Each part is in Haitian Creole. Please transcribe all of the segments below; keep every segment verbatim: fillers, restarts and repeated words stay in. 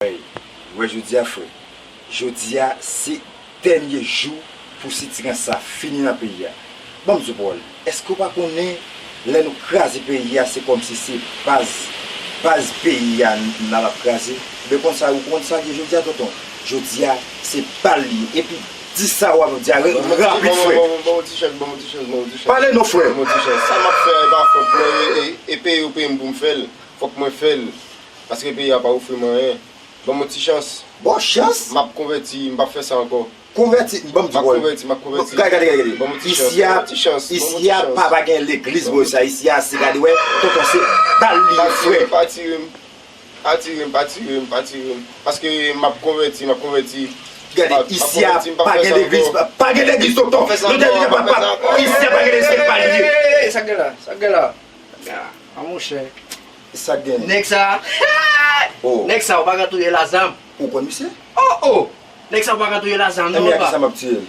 Hey, wè jodi a, frè. Jodi a, se dènye jou pou sitirans sa fini nan peyi a. Ban m di w, Paul, èske w pa konnen lè nou kraze peyi a, se kòmsi se baz, baz peyi a n, n ap ap kraze? Ou konn sa, ou konn sa k ye jodi a, tonton? Jodi a, se bal li ye. Epi, di sa w ap di a, re-, rapid, frè. Bon, bon, bon, bon, ti chans, bon, ti chans, bon, ti chans. Pale non, frè. Bon, ti chans. Sa m ap fè a, e pa fòt mwen, e, e, e peye yo peye m pou m fè l. Fòk mwen fè l. Paske peyi a pa ofri m anyen. Ban m yon ti chans. Bon chans? M ap konvèti, m p ap fè sa ankò. Konvèti, ban m di w. M ap konvèti, m ap konvèti. Gade, gade, gade, gade. Ban m yon ti chans, isi a, ban m yon ti chans, ban m yon ti chans. Isi a pa, pa gen legliz, bro, sa. Isi a, se, gade, wè, tonton, se bal li ye, frè. Pa tire m, pa tire m, pa tire m, pa tire m. Paske m ap konvèti, m ap konvèti. Gade, isi a, pa gen legliz, pa, pa gen legliz, tonton. Nou te di pa, pa, isi a, pa gen legliz, se bal li ye. Sa k gen la, sa k gen la. Ah, ah, monchè. Sa k gen? Nèg sa. Oh. Nèg sa, ou pa ka touye l a zam. Ou konn misye? Oh, oh. Nèg sa, ou pa ka touye l a zam, non, papa. Ebyen, a ki sa m ap tiye l?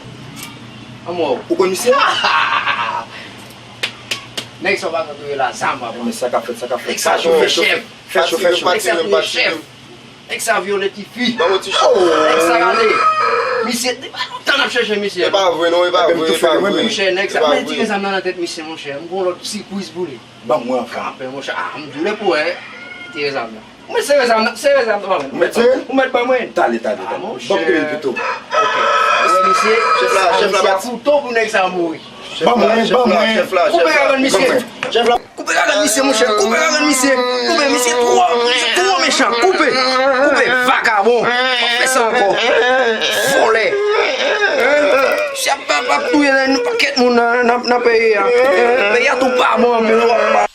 Anmò. Ou konn misye? Nèg sa, ou pa ka touye l a zam, papa. Men sa k ap fèt, sa k ap fèt. Nèg sa touye chèf. Fè cho, fè cho. Nèg sa touye chèf. Nèg sa vyole tifi. Ban m yon ti chans. Nèg sa rale. Misye, depi lontan n ap chèche misye. E pa vre, non, e pa vre, e pa vre. Monchè, nèg sa, men tire zam nan nan tèt misye, monchè. M gon lòt sipriz pou li. Ban mwen anfen. Kanpe, monchè. Ah, m di w depi w wè, tire zam nan. Mwen sere zam nan, sere zam nan, pa mwen. Ou mèt ban mwen? Tale, tale, tale. Ah, monchè. Ban m tire l pito. Ok. Ou wè, misye, chèf la, chèf la, misye a kouto pou nèg sa mouri. Ban mwen, ban mwen. Koupe gagann misye. Chèf la. Koupe gagann misye, monchè. Koupe gagann misye. Koupe, misye twò, misye twò mechan. Koupe. Koupe, vagabon. Pa fè sa ankò. Vòlè. Misye ap, ap, ap touye nan, nan pakèt moun nan, nan, nan peyi a. Peyi a tou pa bon, moun w ap pa